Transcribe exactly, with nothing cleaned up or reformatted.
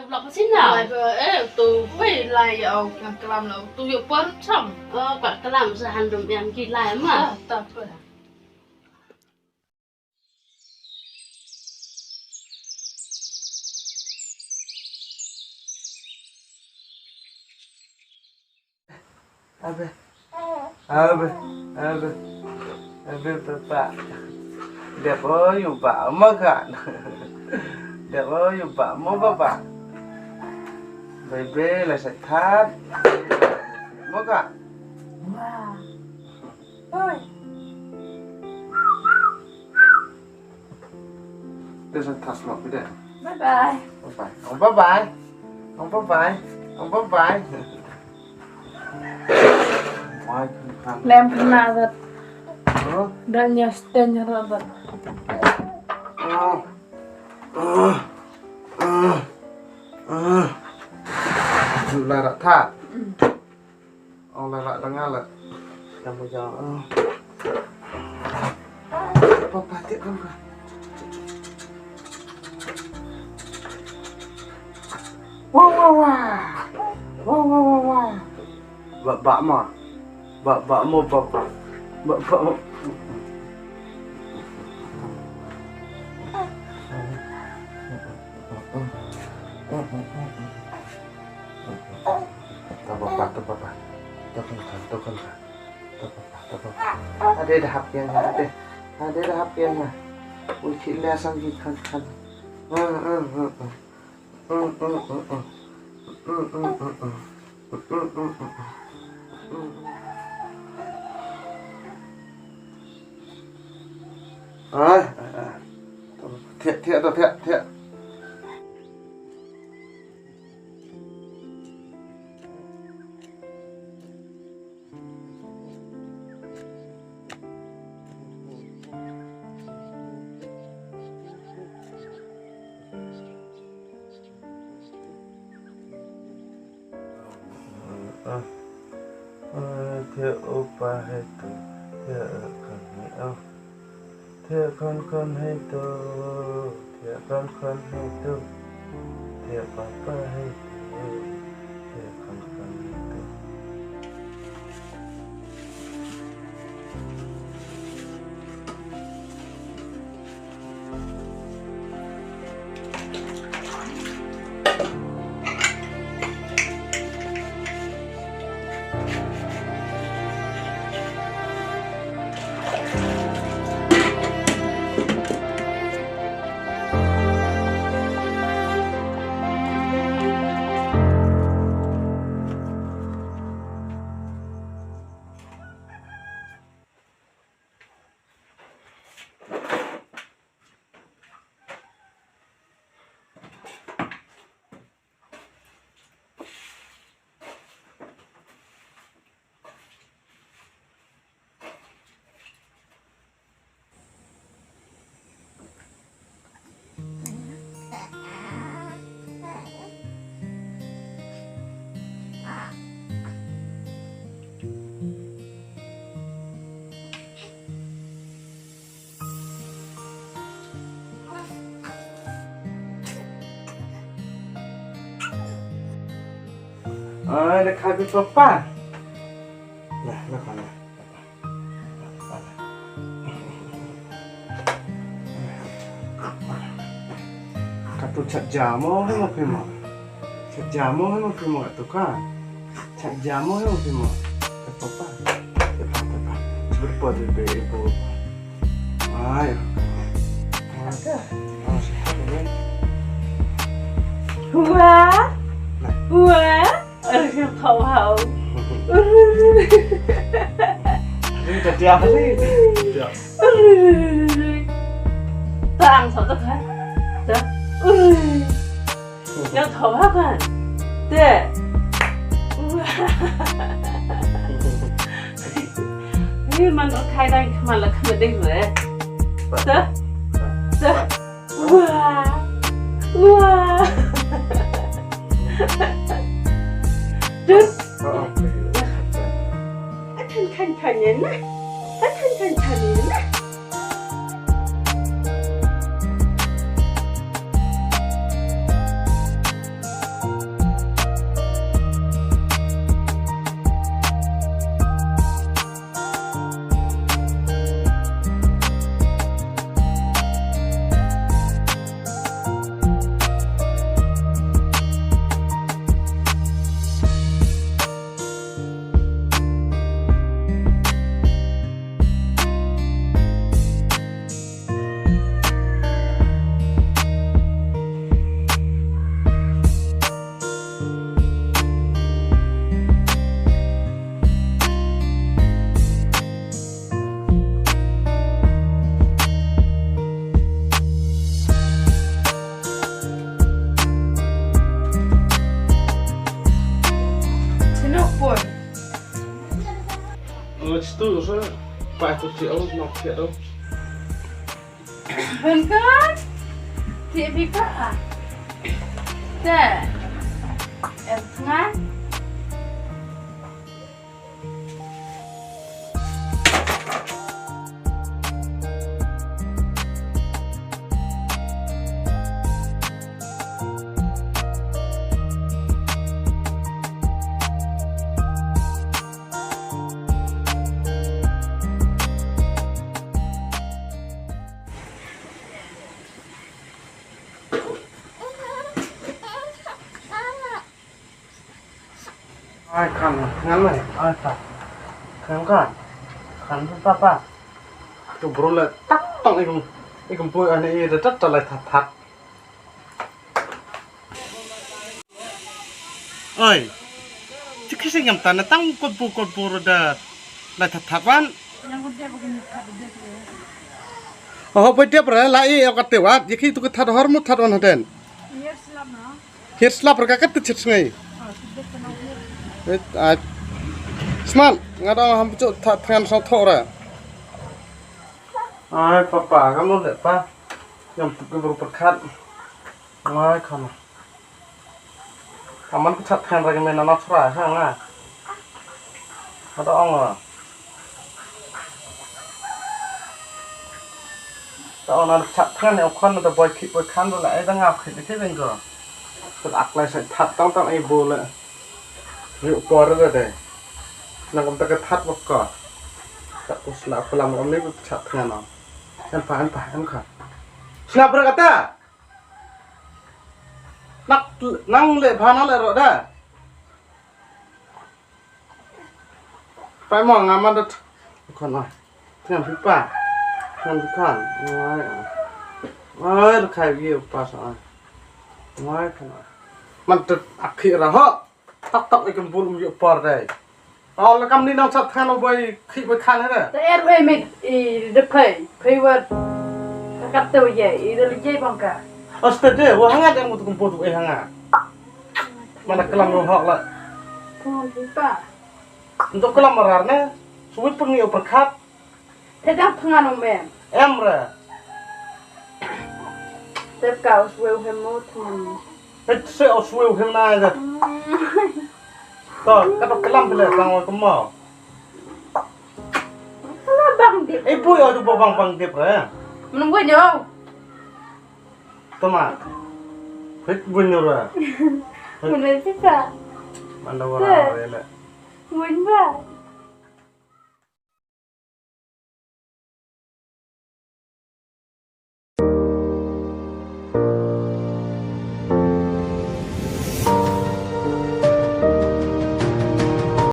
Blok sini. Lai ba, eh, tu pei lai ya au klam klam la tu yo por sam. Oh, ka klam sa handum yang ki lai ma. Ah, tak apa. Abe. Abe. Abe. Abe papa. Dep o yu ba ma ka. Dep o yu ba mo papa. Bebe la sa that. Mo ka. Oi. This is tough luck today. Bye bye. Bye bye. Oh, bye bye. Oh, bye bye. Oh, bye bye. Why couldn't come? Lem pernah dat. Huh? Dan nyas dan nyarot dat. Oh. Oh. Oh. Oh. Lara that. Ong la la dang la. Kamu jangan. Papa tik kamu. Wah wah wah. Wah wah wah wah. Bak bak ma. Bak bak mo bak bak. Bak bak mo. To papa, to papa. To khun khan, to khun khan. To papa, to papa. Ade da hap ïa nga, ade. Ade da hap ïa nga. Ui, ki leh sang ki khan khan. Ai, ai, ai. Thiah, thiah, to thiah, thiah. Thiah u pa hei tu, thiah khun hei u. Thiah khun khun hei tu, thiah khun khun hei tu, thiah papa hei tu, thiah khun khun hei tu. Ah, da kha bi papa. Lah, lah, lah. Katu chat jamo he mo pimo. Chat jamo he mo pimo tu kan. Chat jamo he mo pimo. Katu pa. Katu pa. Berpo tu be ibu. Ayo. Ada. Wah. Wah. Aduh, kau hau. Ini udah tiap hari. Tiap. Tang satu kan. Dah. Yang tahu kan? Deh. Ini manuk kai dan kemala kemeding deh. Dah. Dah. Wah. Wah. Dut. Kan kan kan ya nah. Kan kan kan kan ya nah. Duk pun. Let's do, sir. Pai tu si au nok ke tu. Bengkak. Ti bika. Te. Em ngan. Ai, khan, ngan mai, ai, ta. Khan, khan. Khan, pa, pa. Tu bro le, tak, tak, ikum, ikum pui, ane, i, da, da, da, lai, that, that. Ai. Chikhi sing yam tan, tang kot bu, kot bu, da, lai, that, that, wan. Oh, pui tiap re, lai, i, ka te, wat. Yaki tu ka that, hor mu that, wan, haden. Hir slap ra ka kat chet sngai. Et, a. Smat, nga dang ham chu tha than sa tho ra. Ai, papa, kam lo le pa. Yam tu ke bru perkat. Ngai khana. Aman ku chat than ra ke men na fra ha nga. Ada ong. Ta ona chat than ne khon da boy khit boy khan da ai da nga khit ne ke beng ko. Ta ak lai sa that tang tang ai bo le. Yu por le de. Na kam ta ka that bok ko. Ta us na phalam kam ne chat than no. Em pa, em pa, em kha. Sna pra kata. Nak nang le bhana le ro da. Pai mo nga man da khon ai. Thiam phi pa. Thiam phi khan. Ai. Ai, khai wi pa sa ai. Ai khan ai. Man da akhi ra ho. Tak tak ikan bul um yu por dai. Au la kam ni nang chat khan bai khi bai khan ha. Ta er wei mit i de phai. Phai wat. Ka kat te ye i de le ye bang ka. Aste de wa hanga dang mutu kumpo tu e hanga. Mana kelam lo hok la. Pun pa. Untuk kelam marar ne. Suwi pengi operkat. Te dang thngan ong mem. Em re. Tep ka u sweu hem mo thngan. Hei se u sweu hem na ga. To, ka to kelam bile bang wa kemo. Ala bang dip. Ei pui o tu bo bang bang dip re. Menung gue nyo. Tama. Hik bunyo ra. Mun ai pisa. Manda wara re le. Mun ba.